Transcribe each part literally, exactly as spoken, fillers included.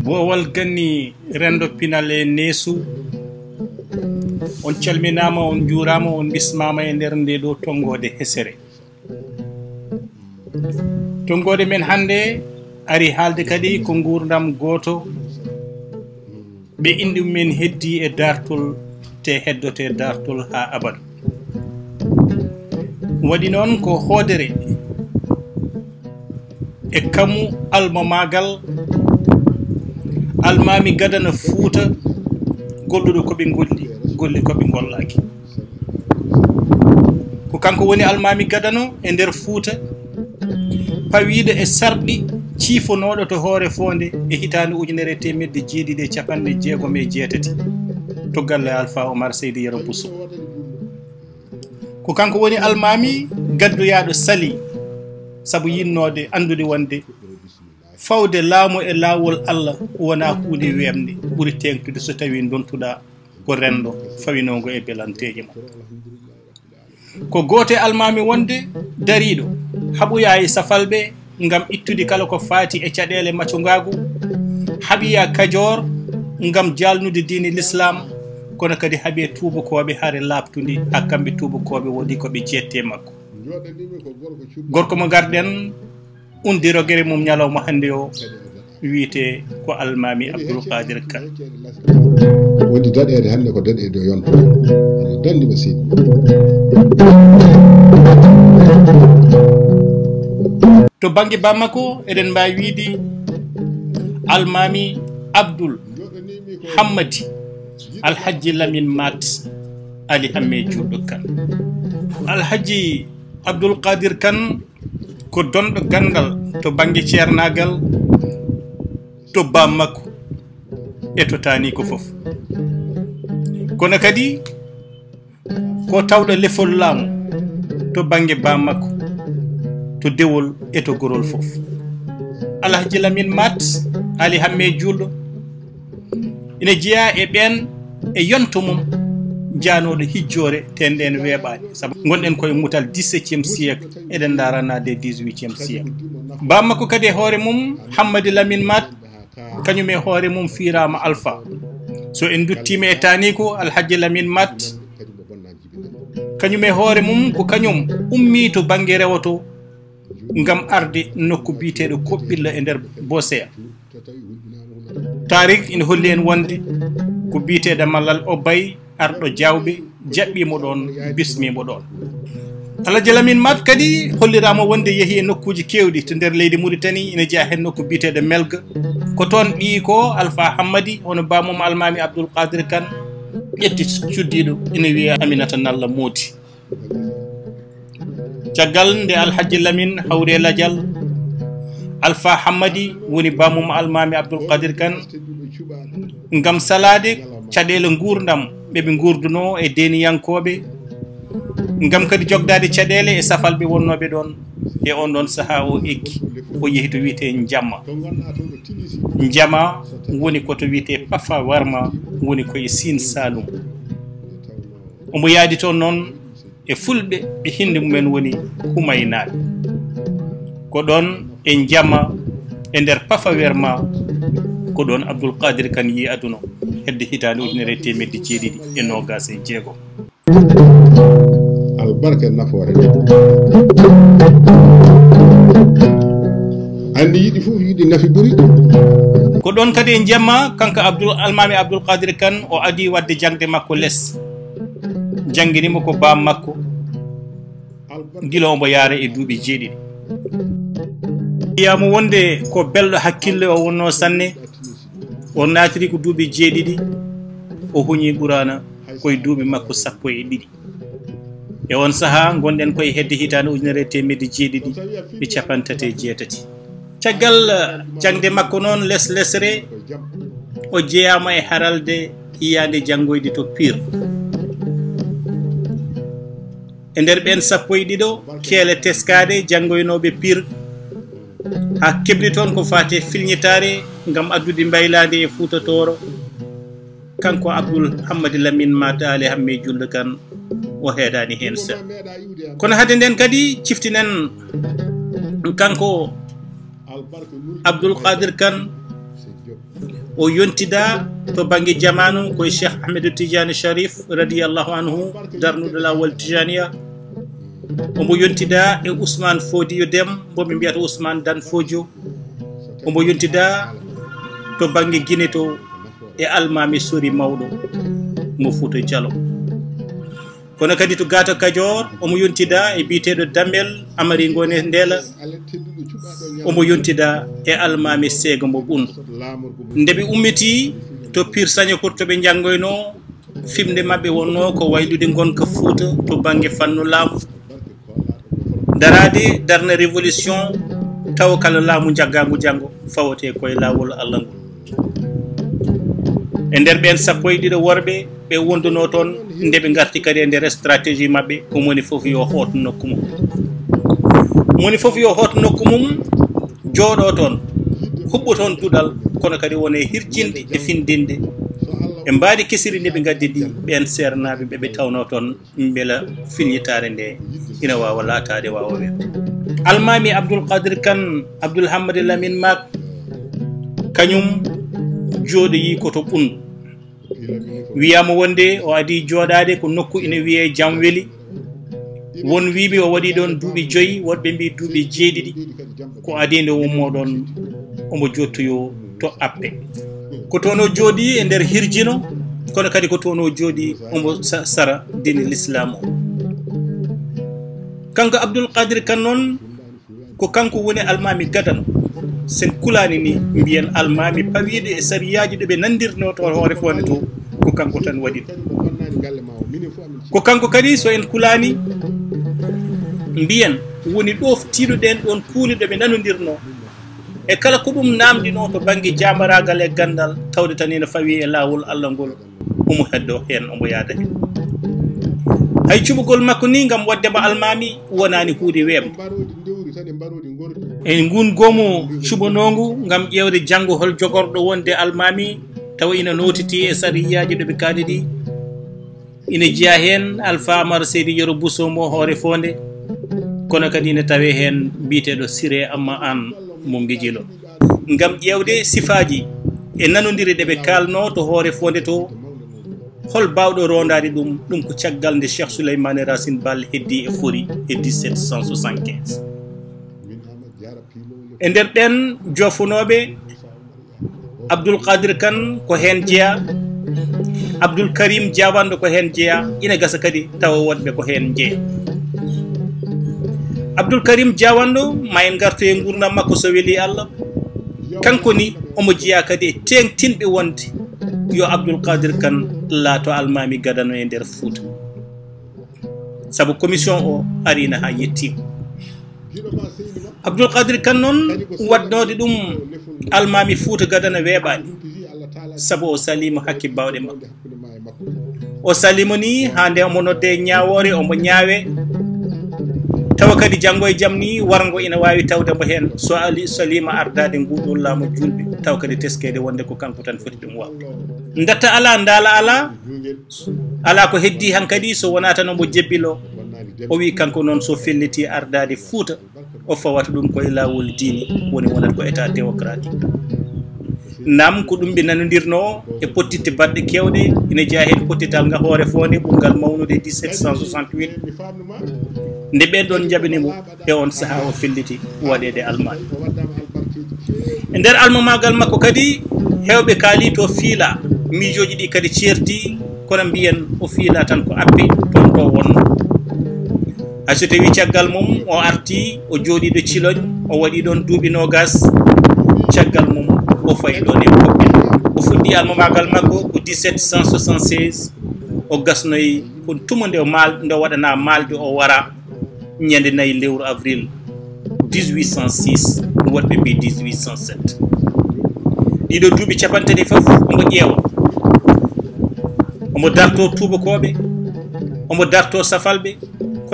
Boowal ganni renndo pinal e neesu, on calminaama, on njuuraama, on bismaama e nder nde ɗo tonngoode hesere. Tonngoode men hannde ari haalde kadi ko nguurndam gooto, ɓe inndi men heddi e daartol te heddote daartol haa abada. Waɗi noon ko hoodere e kamu almamaagal Almaami Gadana Fuuta, golluɗo ko ɓe golli, golli ko ɓe ngollaaki. Ko kanko woni Almaami Gadano e nder Fuuta, pawiiɗo e sarɗi, ciifonooɗo to Hoore Foonde e hitaande ujunere e teemedde jeeɗiɗi e capanɗe jeegom e jeetati, to galle Alfa Omar Seydi Yero Bousso. Ko kanko woni almaami gaddoyaaɗo sali, sabu yinnoode anndude wonde fawde laamu e laawol Allah wonaa huunde weeɓnde, ɓuri teeŋtude so tawii ndontuɗaa ko renndo fawinoongo e belanteeje mum. Ko gooto e almaami wonde dariiɗo, haɓoyaa e safalɓe ngam ittude kala ko faati e caɗeele macungaagu, haɓoyaa Kajoor ngam jaalnude diine Lislaam, kono kadi haɓoyaa tuubakooɓe hare laaɓtude, haa kamɓe tuubakooɓe woni ko ɓe jeette makko. Gorko mo ngarɗen, undi rogere mum ñalawma hannde o wiyetee ko Almaami Abdul Qadir Kan. Woni daɗeede hannde ko daɗeede o yonto. Ene danndi mo seydi. To bannge bammakko, eɗen mbaawi wiyde Almaami Abdul Hammadi Alhajji Lamin Maat Ali Hamme Juulɗo Kan. Alhajji Abdul Qadir Kan ko donɗo ganndal to bannge ceernaagal to bammakko e to taaniiko fof. Kono kadi ko tawɗo lefol laamu to bannge bammakko, to dewol e to gorol fof. Alhaji Lamin Maat Ali Hamme Juulɗo ina jeyaa e ɓeen e yonto mum jaanooɗo hijjoore, te ndeen weeɓaani, sabu ngonɗen koye mutal dix-septième siècle, eɗen ndaara naatde e dix-huitième siècle. Bammakko kadi e hoore mum, Hammadi Lamin Maat, kañum e hoore mum fiiraama Alfa. So en nduttiima e taaniiko Alhaji Lamin Maat, kañum e hoore mum ko kañum ummii to bannge rewo to, ngam arde nokku biyeteeɗo Koɓɓilla e nder Boseya. Tarik ina holli en wonde ko biyeteeɗo Malal Obay arɗo Jaawɓe jaɓɓii mo ɗoon, bismii mo ɗoon. Alhaji Lamin Maat kadi holliraama wonde yehi e nokkuuji keewɗi to nder leydi Muritani, ina jeyaa heen nokku biyeteeɗo Melga. Ko toon ɓiyi ko Alfa Hammadi, hono baamum Almaami Abdul Qadir Kan, ƴetti cuddiiɗo ina wiyee Aminata Nalla Moodi. Caggal nde Alhaji Lamin hawri e lajal, Alfa Hammadi woni baamum Almaami Abdul Qadir Kan, ngam salaade caɗeele nguurndam ɓe ɓe nguurdunoo e deeniyankooɓe, ngam kadi jogdaade caɗeele e safalɓe wonnooɓe ɗoon e oon ɗoon sahaa. O eggi, o yehi to wiyetee Njama. Njama woni ko to wiyetee Pafa Warma, woni ko e Siin Saalum. Omo yaadi toon noon e Fulɓe ɓe hinnde mumen woni Humaynaaɓe. Ko ɗoon e Njama, e nder Pafa Werma, ko ɗoon Abdul Qadir Kan yii aduna, hedde hitaande ujunere e teemedde jeeɗiɗi e noogaas e jeegom. Albarka e nafoore. Anndi yiɗi fof, yiɗi nafi ɓuri. Ko ɗoon kadi e Njama, kanko Abdul, Almaami Abdul Qadir Kan, o adii waɗde jaŋde makko les. Janngini mo ko baam makko, gila omo yaara e duuɓi jeeɗiɗi. Wiyaama wonde ko belɗo hakkille o wonnoo sanne. O naatiri ko duuɓi jeeɗiɗi, o huñi Quraana ko e duuɓi makko sappo e ɗiɗi. E oon sahaa, ngonɗen ko e hedde hitaande ujunere e teemedde jeeɗiɗi e capanɗe tati e jeetati. Caggal, eh, jaŋde makko noon les lesre, o jeyaama e haralde yiyaande janngoyde to Pire. E nder ɓeen sappo e ɗiɗo keele teskaade janngoynooɓe Pir, haa keɓri toon ko faati e filñitaare ngam addude mbaylaade e Fuuta Tooro, kanko Abdul Hammadi Lamin Maataali Hammee Julde Kan, o heedaani heen seeɗa. Kono hade ndeen kadi ciftinen kanko Abdul Qadir Kan, o yontida to bannge jamaanu ko e Cheikh Ahmedu Tidiane Sharif radiyallahu anhu, darnuɗo laawol Tijaniya. Omo yontida e Ousmane Fodio Dem, mo ɓe mbiyata Ousmane Dan Fodio. Omo yontida to bannge Gine to e almaami Sori Mawɗo mo Fuuta Jalo. Kono kadi to Gaato Kajoor, omo yontida e biyeteeɗo Damel Amari Ngoone Ndeela, omo yontida e almaami Seego mo Ɓunndu. Nde ɓe ummitii to Pir Sañokor to ɓe njanngoynoo, fimde maɓɓe wonnoo ko waylude ngonka Fuuta to bannge fannu laamu. Daraade darna révolution, tawa kala laamu njaggaangu janngo fawetee ko e laawol Allah ngol. E nder ɓeen sappo e ɗiɗo worɓe, ɓe wondunoo toon, nde ɓe ngarti kadi e nder stratégie maɓɓe, ko moni fof yo hoot nokku mum. Moni fof yo hoot nokku mum, jooɗoo toon, huɓɓo toon duɗal, kono kadi woni e hirjinde e findinde e mbaadi kesiri ndi ɓe ngaddi ndi, ɓeen seernaaɓe ɓe ɓe tawnoo toon, mbela filñitaare nde ina waawa laataade, waawa weeɓde. Almaami Abdul Qadir Kan, Abdul Hammadi Lamin Maak, kañum jooɗoyii ko to Ɓunndu. Wiyaama wonde o adii jooɗaade ko nokku ina wiyee Jam Weli. Won wiiɓe o waɗii ɗoon duuɓi joyi, woɗɓe mbii duuɓi jeeɗiɗi. Ko adii nde o ummoo ɗoon, omo jottoyoo to Appe. Ko toon o jooɗii e nder hirjino, kono kadi ko toon o jooɗii omo sa-, sara diine Lislaam o. Kanko Abdul Qadir Kan noon, ko kanko woni almaami gadano. Sen kulaani ni mbiyen almaami pawiiɗo e sariyaaji ɗo ɓe nandirnoo to Hoore Foonde to, ko kanko tan waɗi ɗum. Ko kanko kadi, so en kulaani, mbiyen woni ɗooftiiɗo ɗeen ɗoon kuule ɗo ɓe nanondirnoo. E kala ko ɗum naamndinoo to bannge jaambaraagal e ganndal, tawde tan ina fawii e laawol Allah ngol, omo heddoo heen, omo yaada heen. Hay cuɓugol makko ni ngam waɗde mo almaami wonaani huunde weeɓnde. E nguun goomu cuɓanoongu ngam ƴeewde janngo hol jogorɗo wonde almaami, tawa ina nootitii e sariyaaji ɗo ɓe kaali ɗi. Ina jeyaa heen Alfa Amar Seydi Yero Bousso mo Hoore Foonde, kono kadi ina tawee heen biyeteeɗo Siré Amma Aan mo Mbijilo. Ngam ƴeewde sifaaji e nanondire ɗe ɓe kaalnoo to Hoore Foonde to, hol baawɗo roondaade ɗum? Ɗum ko caggal nde Cheikh Souleymane Racine Baal heddii e Fori e dix-sept cent soixante-quinze. E nder ɓeen joofonooɓe, Abdul Qadir Kan ko heen jeyaa, Abdul Karim Jaawanɗo ko heen jeyaa, ina gasa kadi tawa woɗɓe ko heen njeyaa. Abdul Karim Jaawanɗo, ma en ngartu e nguurndam makko so welii Allah. Kanko ni, omo jeyaa kadi e teeŋtinɓe wonde yo Abdul Qadir Kan laato almaami gadano e nder Fuuta. Sabu commission o ariino haa yettiima. Abdul Qadir Kan noon, waɗnoode ɗum almaami Fuuta gadano weeɓaani, sabu o saliima hakke baawɗe makko. O saliima ni haa nde omo noddee ñaawoore, omo ñaawee. Tawa kadi janngo e jam ni warngo ina waawi tawde mo heen. So ali saliima ardaade nguun ɗoon laamu juulɓe, tawa kadi teskeede wonde ko kanko tan foti ɗum waawde. Ndatta alaa, ndaala alaa, alaa ko heddii hankadi so wonaa tan omo jebbiloo. O wii kanko noon so fellitii ardaade Fuuta, o fawata ɗum ko e laawol diine, woni wonata ko état démocratique. Naam, ko ɗum ɓe nanondirnoo e pottitte baɗɗe keewɗe, ina jeyaa heen pottital nga Hoore Foonde ɓurngal mawnude dix-sept cent soixante-huit, nde ɓeen ɗoon njaɓani mo e oon sahaa o felliti waɗeede almaami. E nder almamaagal makko kadi, heewɓe kaalii to fiilaa, miijooji ɗi kadi ceerti, kono mbiyen o fiilaa tan ko Appe, toon to wonnoo. Hay so tawii caggal mum o artii, o jooɗii ɗo Ciloñ, o waɗii ɗoon duuɓi noogaas, caggal mum o fayi ɗoon e Koppel. O fuɗɗii almamaagal makko ko dix-sept cent soixante-seize, o gasnoyi ko tuma nde o maal-, nde o waɗanaa maalde o waraa, ñande nayi lewru avril dix-huit cent six, woɗɓe mbii dix-huit cent sept. Ɗiɗo duuɓi capanɗe tati fof omo ƴeewa, omo dartoo tuubakooɓe, omo dartoo safalɓe,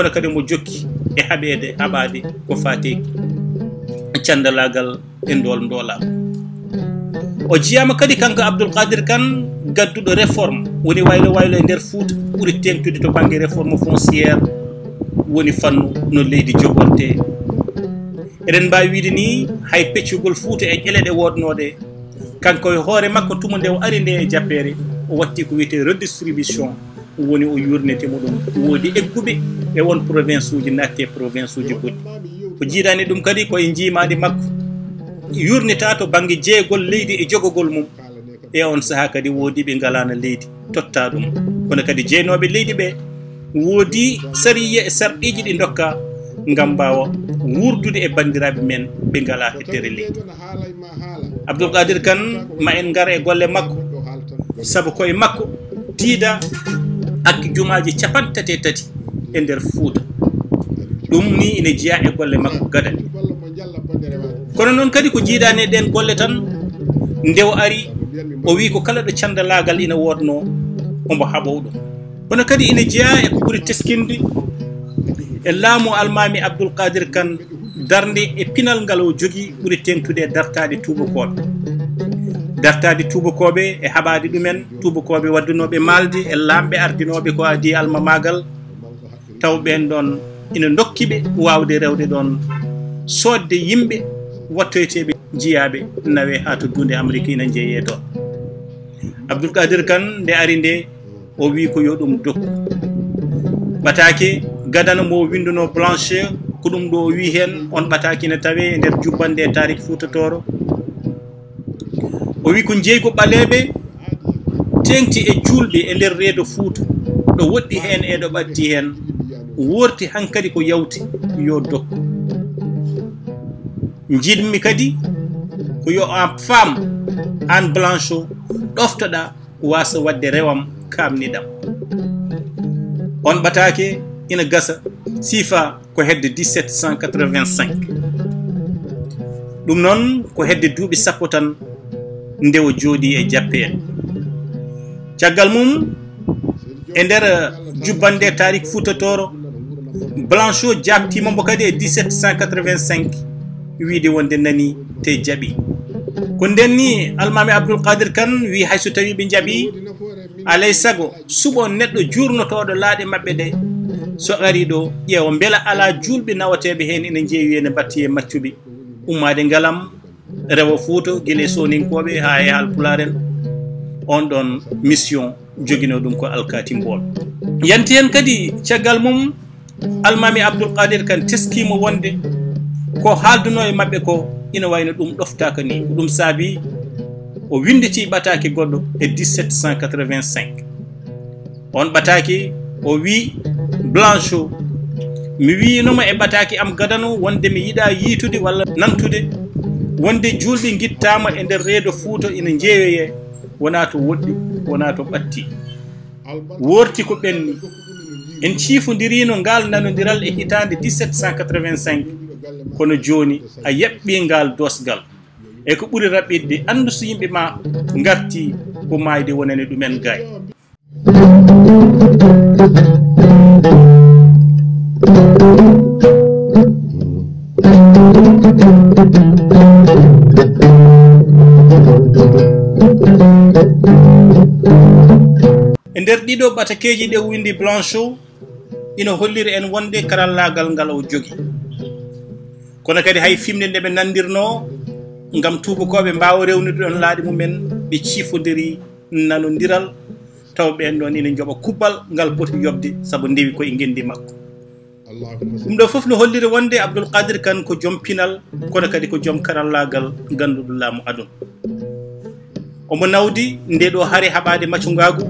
kono kadi mo jokki e haɓeede haɓaade ko faati e candalaagal e ndool ndoolaagu. O jiyaama kadi kanko Abdoul Qadir Kane gadduɗo réforme, woni waylo waylo e nder Fuuta, ɓuri teeŋtude to bannge réforme foncière, woni fannu no leydi jogortee. Eɗen mbaawi wiyde ni hay peccugol Fuuta e ƴele ɗe woodnoo ɗe, kanko e hoore makko tuma nde o ari nde e jappeere, o watti ko wiyetee redistribution, woni o yurnitimo ɗum. Woodi egguɓe e won province uji naatti e province uji goɗɗi. Ko jiidaani ɗum kadi ko e njiimaandi makko yurnitaa to bannge jeygol leydi e jogagol mum. E on sahaa kadi woodi ɓe ngalaana leydi totta ɗum. Kono kadi jeynooɓe leydi ɓe woodi sariya e sarɗiiji ɗi ndokka ngam mbaawa wuurdude e banndiraaɓe men ɓe ngalaa heddere leydi. Abdoul Qadir Kane, ma en ngar e golle makko, sabu ko e makko tiida ak jumaaji capanɗe tati e tati e nder Fuuta. Ɗum ni ina jeyaa e golle makko gadane. Kono noon kadi ko jiidaani e ɗeen golle tan, nde o ari, o wii ko kala ɗo candalaagal ina woodnoo, omo haɓoo ɗum. Kono kadi ina jeyaa e ko ɓuri teskinde e laamu Almaami Abdoul Qadir Kane, darnde e pinal ngal o jogii ɓuri teeŋtude e dartaade tuubakooɓe. Dartaade tuubakooɓe e haɓaade ɗumen, tuubakooɓe waddunooɓe maalde e laamɓe ardinooɓe ko adii almamaagal, taw ɓeen ɗoon ina ndokki ɓe waawde rewde ɗoon, soodde yimɓe wattoyteeɓe jiyaaɓe, nawee haa to duunde Amerik ina njeyee toon. Abdoul Qadir Kane nde ari nde, o wii ko yo ɗum dokku. Ɓataake gadano mo o winndunoo Blanchot, ko ɗum ɗo o wii heen, on ɓataake ina tawee e nder jubbannde e taarik Fuuta Tooro. O wii ko jeeygu ɓaleeɓe teeŋti e juulɓe e nder reedo Fuuta, ɗo woɗɗi heen e ɗo ɓadti heen, woorti hankadi ko yawti yo dokku. Njiɗmi kadi ko yo a faam aan Blanchot, ɗoftoɗaa waasa waɗde rewam kaamniɗam. On ɓataake ina gasa siifa ko hedde dix-sept cent quatre-vingt-cinq. Ɗum noon ko hedde duuɓi sappo tan nde o jooɗii e jappeyel. Caggal mum, e nder jubbannde taarik Fuuta Tooro, Blanchot jaabtiima mbo kadi e dix-sept cent quatre-vingt-cinq, wiide wonde nanii te jaɓii. Ko ndeen ni Almaami Abdoul Qadir Kane wii hay so tawii ɓe njaɓii, alay sago suɓo neɗɗo juurnotooɗo laaɗe maɓɓe ɗe, so arii ɗo ƴeewa mbela alaa juulɓe nawateeɓe heen ina njeewi ene mbattii e maccuɓe, ummaade ngalam, rewa Fuuta, gila e Sooninkooɓe haa e Haalpulaar en. On ɗoon mission joginoo ɗum ko alkaati mbool. Yanti heen kadi caggal mum, Almaami Abdoul Qadir Kane teskiima wonde ko haaldunoo e maɓɓe ko ina wayno ɗum ɗoftaaka ni. Ko ɗum saabi o winnditii ɓataake goɗɗo e dix-sept cent quatre-vingt-cinq. On ɓataake o wii Blanchot, mi wiinoma e ɓataake am gadano wonde mi yiɗaa yiitude walla nantude wonde juulɓe ngittaama e nder reedo Fuuta ina njeeyoyee, wonaa to woɗɗi, wonaa to ɓatti. Woorti ko ɓenni. En ciifondiriino ngaal nanondiral e hitaande dix-sept cent quatre-vingt-cinq, kono jooni a yaɓɓii ngaal doosgal. E ko ɓuri raɓɓiɗde, anndu so yimɓe ma ngartii, ko maayde wonani ɗumen gaay. E nder ɗiɗo ɓatakeeji ɗe o winndi Blanchot, ina holliri en wonde karallaagal ngal o jogi. Kono kadi hay fimde nde ɓe nandirnoo ngam tuubakooɓe mbaawa rewnude ɗoon laaɗe mumen, ɓe ciifondiri nanondiral, taw ɓeen ɗoon ina njoɓa kubbal ngal poti yoɓde sabu ndewi ko e ngenndi makko. Ɗum ɗo fof no holliri wonde Abdoul Qadir Kane ko joom pinal, kono kadi ko joom karallaagal gannduɗo laamu aduna. Omo nawdi nde ɗo hare haɓaade macungaagu,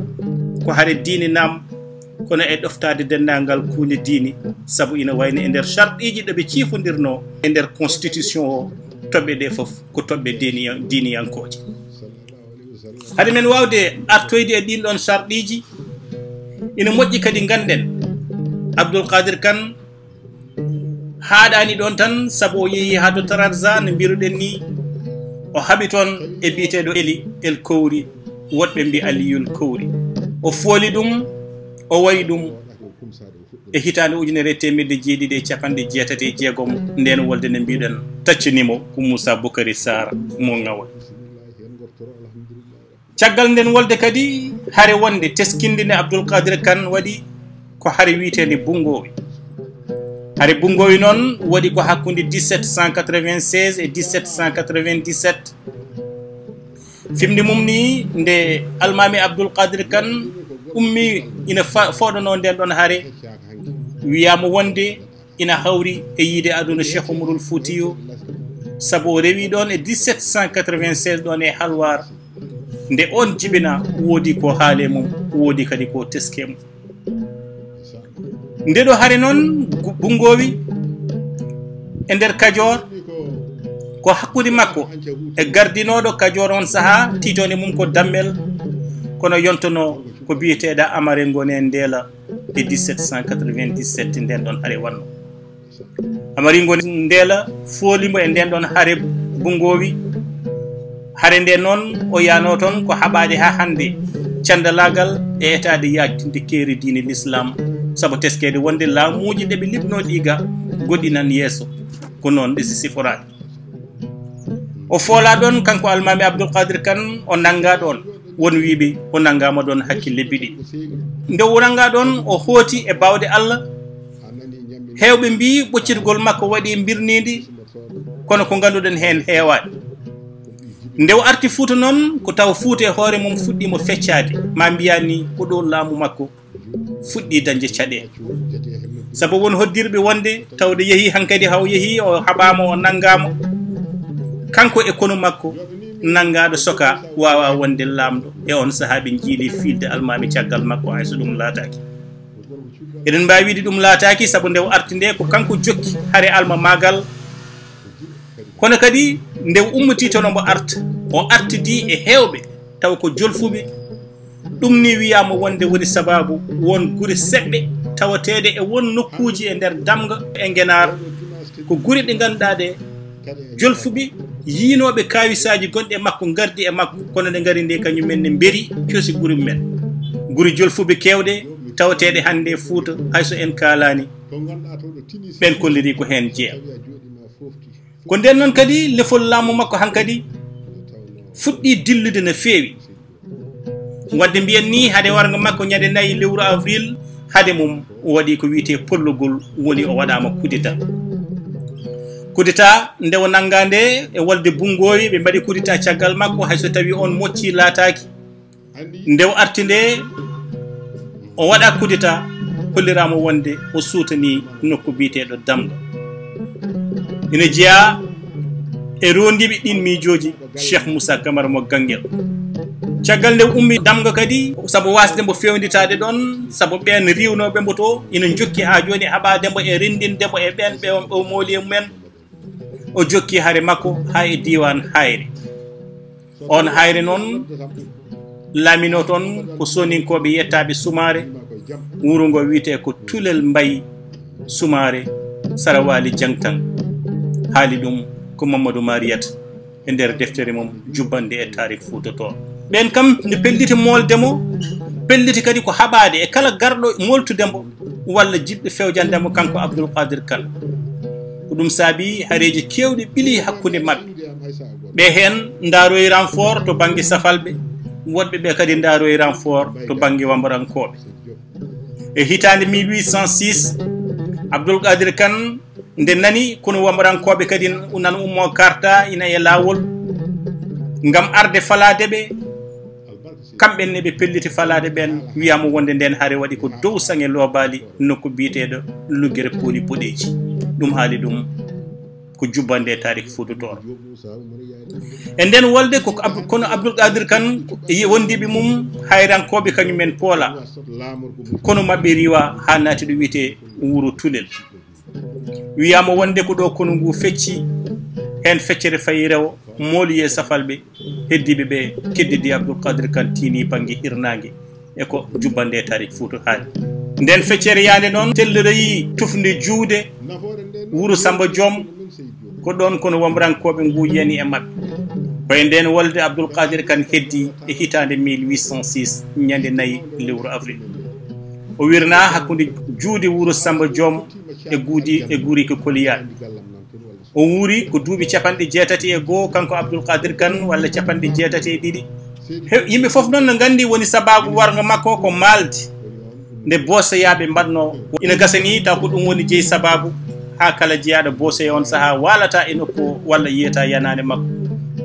ko hare diine naam, kono e ɗoftaade denndaangal kuule diine, sabu ina wayno e nder sarɗiiji ɗo ɓe ciifondirnoo e nder constitution o, toɓɓe ɗe fof ko toɓɓe diiniyan-, diiniyankooje. Hade men waawde artoyde e ɗiin ɗoon sarɗiiji, ina moƴƴi kadi ngannden Abdoul Qadir Kane haaɗaani ɗoon tan, sabu o yehi haa to Trarza, no mbiruɗen ni, o haɓi toon e biyeteeɗo Eli El Kowri, woɗɓe mbi Aliyul Kowri. O fooli ɗum, o wayi ɗum, E hitaande ujunere e teemedde jeeɗiɗi e capanɗe jeetati e jeegom, ndeen wolde nde mbiɗen taccini mo ko Moussa Boukari Sarr mo Ŋawol. Caggal nden wolde kadi, hare wonde teskinde nde Abdoul Kadir Kane waɗi ko hare wiyeteende Bungowi. Hare Bungowi noon waɗi ko hakkunde dix-sept cent quatre-vingt-seize e dix-sept cent quatre-vingt-dix-sept. Fimde mum ni, nde Almaami Abdoul Kadir Kane ummi ina fa-, fooɗanoo nden ɗon hare, wiyaama wonde ina hawri e yiide aduna Cheikh Oumarul Foutiyou, sabu o rewi ɗon e dix-sept cent quatre-vingt-seize ɗon e Halwar. Nde on jibina, woodi ko haale mum, woodi kadi ko teske mum. Nde ɗo hare noon, gu-, Bungowi e nder Kajoor, ko hakkunde makko e gardinooɗo Kajoor on sahaa, tiitoonde mum ko Dammel, kono yontonoo ko biyeteeɗo Amari Ngoone Ndeela e dix-sept cent quatre-vingt-dix-sept nden ɗon hare wanno. Amari Ngoone Ndeela fooli mbo e nden ɗon hare Bungowi. Hare nde noon o yaano toon ko haɓaade haa hannde candalaagal e etaade yaajtinde keeri diine l'islam, sabu teskeede wonde laamuuji ɗe ɓe liɓnoo ɗi ga goɗɗinan yeeso, ko noon ɗe si siforaade. O foolaa ɗoon, kanko Almaami Abdoul Kadir Kane, o nanngaa ɗoon. Won wiiɓe o nanngaama ɗoon hakke lebbi ɗiɗi. Nde o nanngaa ɗoon, o hooti e baawɗe Allah. Heewɓe mbii ɓoccitgol makko waɗi mbirniindi, kono ko ngannduɗen heen heewaani. Nde o arti Fuuta noon, ko taw Fuuta e hoore mum fuɗɗiima feccaade, maa mbiyaa ni ko ɗo laamu makko fuɗɗi dañde caɗeele. Sabu won hoddirɓe wonde tawde yehi hankadi, haw yehi, o haɓaama, o nanngaama. Kanko e konu makko nanngaaɗo soka waawaa wonde laamɗo. E on sahaa ɓe njiili fiilde almaami caggal makko, hay so ɗum laataaki. Eɗen mbaawi wiide ɗum laataaki, sabu nde o arti nde, ko kanko jokki hare almamaagal. Kono kadi nde o ummitii toon, omo arta, o artidi e heewɓe, taw ko jolfuɓe. Ɗum ni wiyaama wonde woni sabaabu won gure seɓɓe tawateeɗe e won nokkuuji e nder Damga e Ngenaar. Ko gure ɗe ngannduɗaa ɗe jolfuɓe yiinooɓe kaawisaaji gonɗi e makko ngardi e makko, kono ɗe ngari nde kañum en ne mberi cosi gure mumen. Gure jolfuɓe keewɗe tawateeɗe hannde e Fuuta, hay so en kaalaani, ɓen kolliri ko heen jeyaa. Ko nden noon kadi lefol laamu makko hankadi fuɗɗi dillude no feewi. Wadde mbiyen ni, hade warngo makko ñande nayi lewru avril, hade mum o waɗi ko wiyetee pollugol, woni o waɗaama kudeta. Kudeta nde o nanngaa nde e wolde Bungowi, ɓe mbaɗi kudeta caggal makko, hay so tawi on mocci laataaki. Nde o arti nde, o waɗa kudeta, holliraama wonde o suutanii nokku biyeteeɗo Damga. Ina jeyaa e rondiiɓe ɗin miijooji, Cheikh Moussa Camara mo Ganngel. Caggal nde ummi Damga kadi, sabu waasde mbo fewnditaade ɗon, sabu ɓeen riiwnooɓe mbo to ina njokki haa jooni, haɓaade mbo e renndinde mbo e ɓeen ɓe o mooli e mumen. O jokki hare makko haa e diiwaan Hayre. On Hayre noon laaminoo toon ko Sooninkooɓe yettaaɓe Sumaare, wuro ngo wiyetee ko Tulel Mbay Sumaare, Sarawaali Jangtan. Haali ɗum ko Mamadou Mariyat e nder deftere mum Jubbande e Taarikh Fuuta Tooro. Ɓeen kam ne pelliti moolde mo, pelliti kadi ko haɓaade e kala garɗo mooltude mbo walla jiɗɗo fewjande mo, kanko Abdoul Kadir Kane. Ko ɗum saabi hareeji keewɗi ɓili hakkunde maɓɓe. Ɓe heen ndaaroyi renfort to bannge Safalɓe, woɗɓe ɓe kadi ndaaroyi renfort to bannge Wambarankooɓe. E hitaande mille huit cent six, Abdoul Kadir Kane, nde nani konu Wambarankooɓe kadi nan ummo karta ina e laawol ngam arde falaade ɓe, kamɓe ne ɓe pelliti falaade ɓeen, wiyaama wonde ndeen hare waɗi ko dow saŋe loobaali nokku biyeteeɗo Luggere Pooli Boɗeeji. Ɗum haali ɗum ko Jubbande e Taarikh Fuuta Tooro. E ndeen wolde ko Ab-, kono Abdoul Kadir Kane e wondiiɓe mum Hayrankooɓe kañum en poola. Kono maɓɓe riiwa haa naati ɗo wiyetee wuro Tulel. Wiyaama wonde ko ɗo konu ngu fecci, heen feccere fayi rewo, mooliye Safalɓe, heddiiɓe ɓe keddidi Abdoul Kadir Kane tiini bannge hirnaange. E ko Jubbande e Taarikh Fuuta haali. Ndeen feccere yaande noon, telloroyi tufnde juude wuro Samba Joom, ko ɗoon kono Wambarankooɓe ngu yani e maɓɓe. Ko e ndeen wolde Abdoul Kadir Kane heddi e hitaande mille huit cent six, ñande nayi lewru avril. O wirnaa hakkunde juuɗe Wuro Samba Joom e guudi, e guuri ko Koliya. O wuuri ko duuɓi capanɗe jeetati e goo, kanko Abdul Qadir Kan, walla capanɗe jeetati e ɗiɗi. He, yimɓe fof noon no nganndi woni sabaabu warngo makko ko maalde nde Booseyaaɓe mbaɗnoo. Ina gasa nii taw ko ɗum woni jeyi sabaabu haa kala jeyaaɗo Boosey on sahaa waalata e nokku o walla yiyata yanaande makko,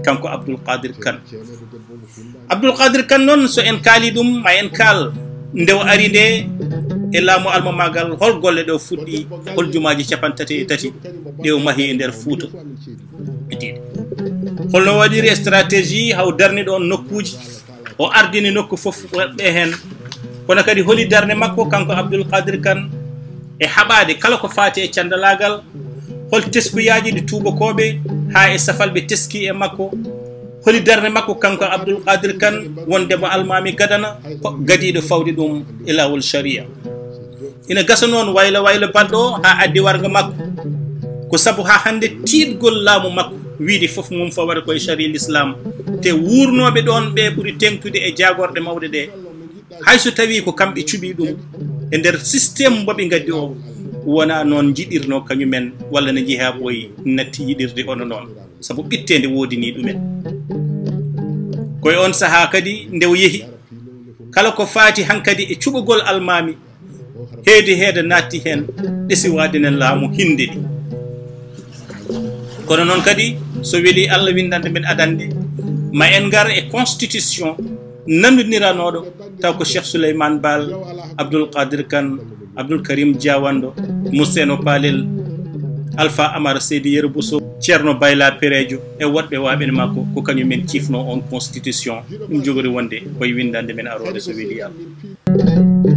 kanko Abdul Qadir Kan. Abdul Qadir Kan noon, so en kaali ɗum, ma en kaal nde o ari nde e laamu almamaagal, hol golle ɗe o fuɗɗi, hol jumaaji capanɗe tati e tati ɗe o mahi e nder Fuuta. Holno waɗiri stratégie haw darni ɗoon nokkuuji, o ardini nokku fof woɗɓe heen. Kono kadi holi darnde makko kanko Abdul Qadir Kan e haɓaade kala ko faati e candalaagal, hol teskuyaaji ɗi tuubakooɓe haa e safalɓe teski e makko, holi darnde makko kanko Abdul Qadir Kan wonde mo almaami gadana, ko gadiiɗo fawde ɗum e laawol sharia. Ina gasa noon waylo waylo baɗɗo o haa addi warngo makko. Ko sabu haa hannde tiiɗgol laamu makko, wiide fof mum fawata koye sharia l'islam, te wuurnooɓe ɗoon ɓe ɓuri teeŋtude e jaagorɗe mawɗe ɗe. Hay so tawii ko kamɓe cuɓii ɗum e nder système mbo ɓe ngaddi o, wonaa noon njiɗirnoo kañumen, walla no njeyaa ɓooyi natti yiɗirde hono noon, sabu ɓitteende woodinii ɗumen. Ko e oon sahaa kadi nde o yehi, kala ko faati hankadi e cuɓagol almaami, heedi heeda naatti heen, ɗesiwaade nen laamu hinnde ɗi. Kono noon kadi, so weli Allah winndande men adannde, ma en ngar e constitution nanndondiranooɗo, taw ko Cheikh Souleymane Baal, Abdoul Qadir Kane, Abdoul Karim Diawando, Mousseno Palel, Alpha Amar Seydi Yero Bousso, Ceerno Bayla Perejo e woɗɓe waaɓe makko, ko kañum men cifno on constitution. Ɗum jogori wonde koye winndande men aroore so weli Allah.